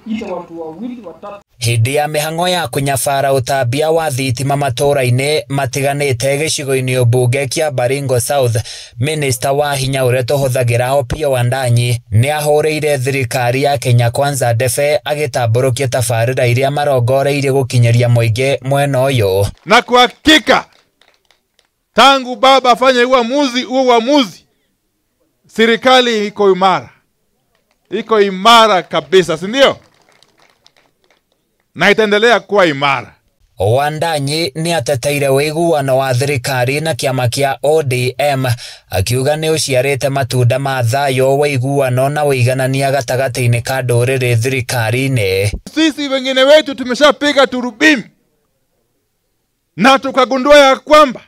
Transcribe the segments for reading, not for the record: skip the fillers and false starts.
Ita watu wawili watatu. Hĩndĩ ya mĩhang'o ya kũnyabara ũtambia wa thitima matũũra-inĩ matiganĩte gĩcigo-inĩ mbunge kĩa Baringo South, minista wa hinya ũrĩa tũhũthagĩra Opiyo Wandanyi nĩ ahũrĩire thirikari ya Kenya Kwanza ndebe agĩtambũrũkia tabarĩra iria marongoreirie gũkinyĩria mũingĩ mwena ũyũ. Na kwa hakika tangu baba afanye uamuzi huo uamuzi, serikali iko imara, iko imara kabisa, si ndio? Na itaendelea kuwa imara. Wandanyi nĩ ateteire ũiguano wa thirikari na kĩama kĩa ODM akiuga nĩ ũciarĩte matunda ma thayũ, ũiguano na ũiganania gatagatĩ-inĩ ka ndũrĩrĩ thirikari-inĩ. Sisi wengine wetu tumeshapiga turubini na tukagundua ya kwamba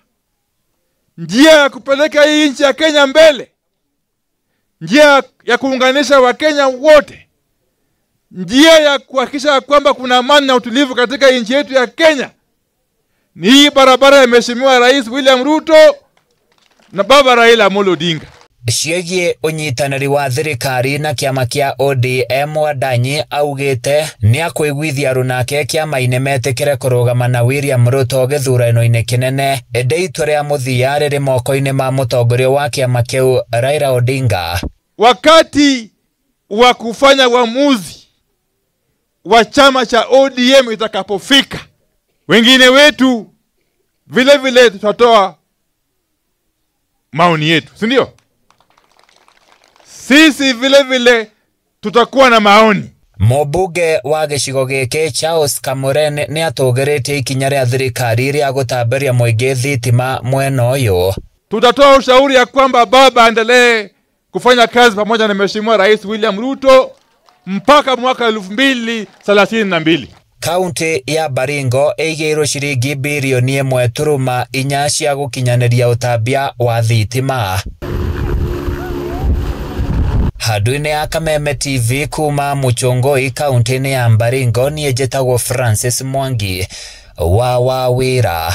njia ya kupeleka hii nchi ya Kenya mbele, njia ya kuunganisha Wakenya wote, njia ya kuhakikisha kwamba kuna amani na utulivu katika nchi yetu ya Kenya ni hii barabara ya Mheshimiwa Rais William Ruto na Baba Raila Amolo Odinga. Ciĩgiĩ ũnyitanĩri wa thirikari na kĩama kĩa ODM, Wandanyi augĩte nĩ akũiguithia arunake kĩama-inĩ metĩkĩre kũrũgama na William Ruto gĩthurano-inĩ kĩnene, ĩndĩ itua rĩa mũthia rĩrĩ moko-inĩ ma mũtongoria wa kĩama kĩu Raila Odinga. Wakati wa kufanya uamuzi wa chama cha ODM itakapofika, wengine wetu vile vile tutatoa maoni yetu, si ndio? Sisi vile vile tutakuwa na maoni. Mũmbunge wa gĩcigo gĩkĩ Charles Kamuren nĩ atũgĩrĩtie ikinya rĩa thirikari rĩa gũtambĩria mũingĩ thitima mwena ũyũ. Tutatoa ushauri ya kwamba baba aendelee kufanya kazi pamoja na Mheshimiwa Rais William Ruto mpaka mwaka 2032. Kaunti ya Baringo ĩigĩirwo ciringi birioni 1.4 cia gũkinyanĩria ũtambia wa thitima. Handũ-inĩ ya Kameme TV kuma Muchongoi kaunti-inĩ ya Baringo, niĩ njĩtagwo Francis Mwangi wa Wawĩra.